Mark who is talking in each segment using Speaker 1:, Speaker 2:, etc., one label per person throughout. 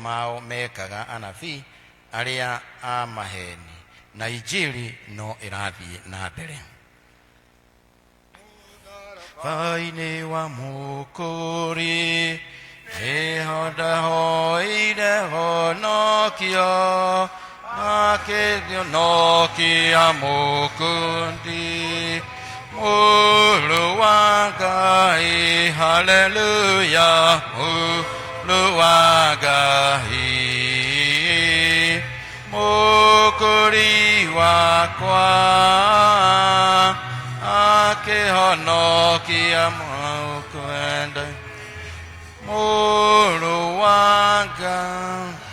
Speaker 1: mao mekaga anabii arĩa a maheni, na injili no ĩrathiĩ na mbere. Mũtharaba-inĩ wa Mũkũri nĩho ndahoire honokio, akĩhonokia mũkundi Mũrũ wa Ngai, haleluya, Mũrũ wa Ngai, Mũkũri wakwa, akĩhonokia mũkwenda Mũrũ wa Ngai.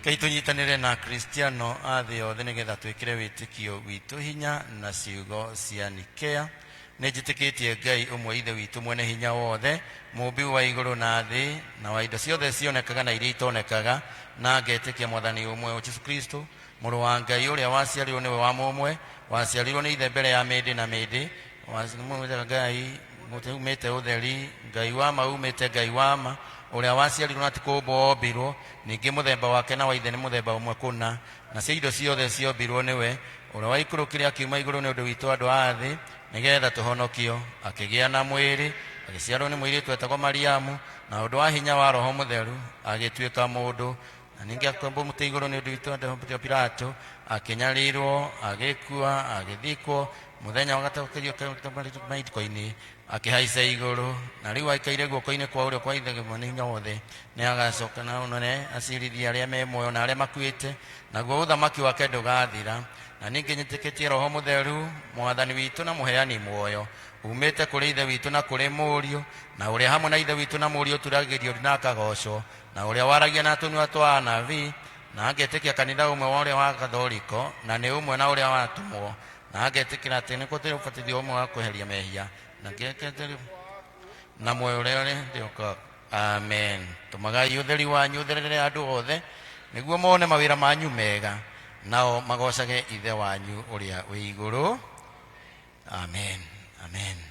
Speaker 1: Rekei tũnyitanĩre na Akristiano a thĩ yothe nĩgetha twĩkĩre wĩtĩkio witũ hinya na ciugo cia Nikea. Nĩ njĩtĩkĩtie Ngai ũmwe Ithe witũ mwene hinya wothe, mũũmbi wa igũrũ na thĩ, na wa indo ciothe cionekaga na iria itonekaga, na ngetĩkia Mwathani ũmwe, Jesu Kristo, Mũrũ wa Ngai ũrĩa waciarirwo nĩwe wa mũmwe, waciarirwo nĩ Ithe mbere ya mĩndĩ na mĩndĩ, Ngai umĩte ũtheri, Ngai wa ma umĩte Ngai wa ma, ũrĩa waciarirwo na ti kũũmbwo ombirwo, ningĩ mũthemba wake na wa Ithe nĩ mũthemba ũmwe kũna, nacio indo ciothe ciombirwo nĩwe, ũrĩa waikũrũkire akiuma igũrũ nĩ ũndũ witũ andũ a thĩ, nĩgetha tũhonokio, akĩgĩa na mwĩrĩ, agĩciarwo nĩ mũirĩtu wetagwo Mariamu, na ũndũ wa hinya wa Roho Mũtheru, agĩtuĩka mũndũ, na ningĩ akĩambwo mũtĩ igũrũ nĩ ũndũ witũ andũ Pilato, akĩnyarirwo, agĩkua, agĩthikwo, mũthenya wa gatatũ akĩriũka maitiko-inĩ, akĩhaica igũrũ, na rĩu aikaire guoko-inĩ kwa ũrĩo kwa Ithe Mwene Hinya Wothe, nĩ agacoka na ũnene acirithie arĩa me muoyo na arĩa makuĩte, naguo ũthamaki wake ndũgathira. Na ningĩ nyĩtĩkĩtie Roho Mũtheru, Mwathani witũ na Mũheani muoyo, umĩte kũrĩ Ithe witũ na kũrĩ Mũriũ, na ũrĩa hamwe na Ithe witũ na Mũriũ ũturagĩrio na akagocwo, na ũrĩa waragia na tũnua twa anabii, na ngetĩkia kanitha ũmwe wa ũrĩa wa Katholiko, na nĩ ũmwe na ũrĩa wa atũmwo, na ngetĩkĩra atĩ nĩ kũrĩ ũbatithio ũmwe wa kweheria mehia, na ngetĩkĩra na muoyo ũrĩa ũrĩ ũka. Amen. Tũmagai ũtheri wanyu ũtherere andũ othe, nĩguo mone mawĩra manyu mega, nao magocage Ithe wanyu ũrĩa wĩ igũrũ. Amen. Amen.